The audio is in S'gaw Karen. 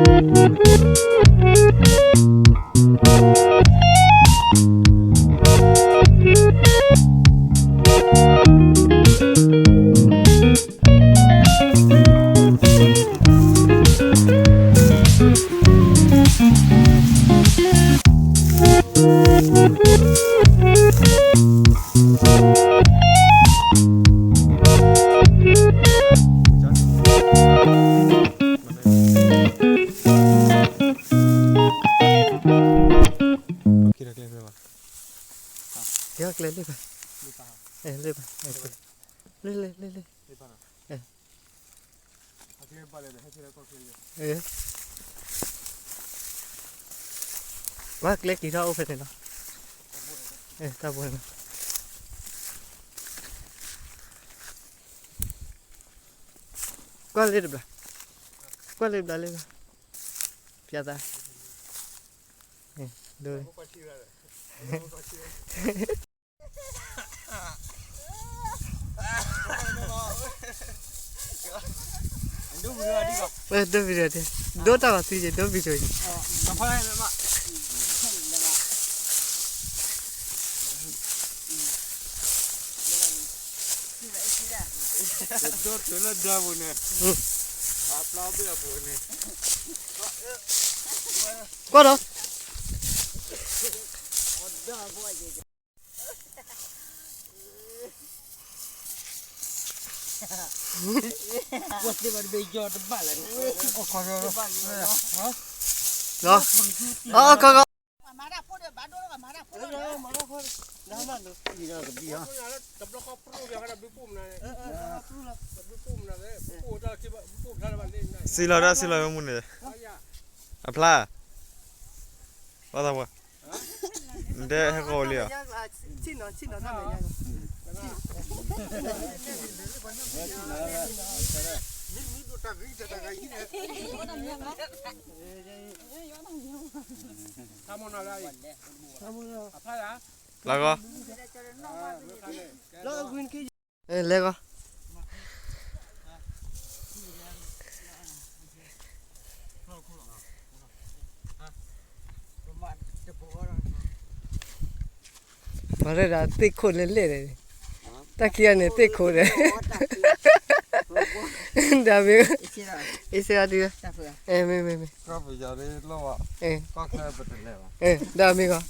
က့ၤကျဲလၢဘၣ်, က့ၤကျဲလၢဘၣ်, လၢဘၣ်, လၢလၢလၢလၢ, ဘၣ်ကျဲက့ၤထီၣ်အိၣ်ဖဲန့ၣ်လီၤ, တၢ်ဘိန့ၣ်လီၤ, ကွၢ်လၢတဘျီ, ကွၢ်လၢတဘျီလၢ, ဖျါသး, ဒိၣ် ဒိၣ်ဗံၤဒိၣ်, ဒိၣ်တၢ်ဂီၤသံယဲ ဒိၣ်ဗံၤဒိၣ်ယဲ, ဒိၣ်တုၤလၢဒၢပူၤန့ၣ်, ဟးပျီဘ့ၣ်အပူၤန့ၣ်, ကွၢ်ဒီး လီၤ, အကက, စံလီၤဒၣ်စံလီၤဝဲမူန့ၣ်, အဖျါ, ဘၣ်သးပှၤ နတဲဟဲဃီၤလံဧါ, လၢဂီၤ, လဲၤဂီၤ ပှၤရဲၣ်ဒၣ်သ့ၣ်ခိၣ်လဲၣ်လဲၣ်ဒီး, တၢ်ခံဂၤန့ၣ်သ့ၣ်ခိၣ်ဒီး, ဒီးမ့ၢ်, အ့စ့အီၤဒု, မ့ၢ်မ့ၢ်မ့ၢ်, ဒီးမ့ၢ်ဂီၤ,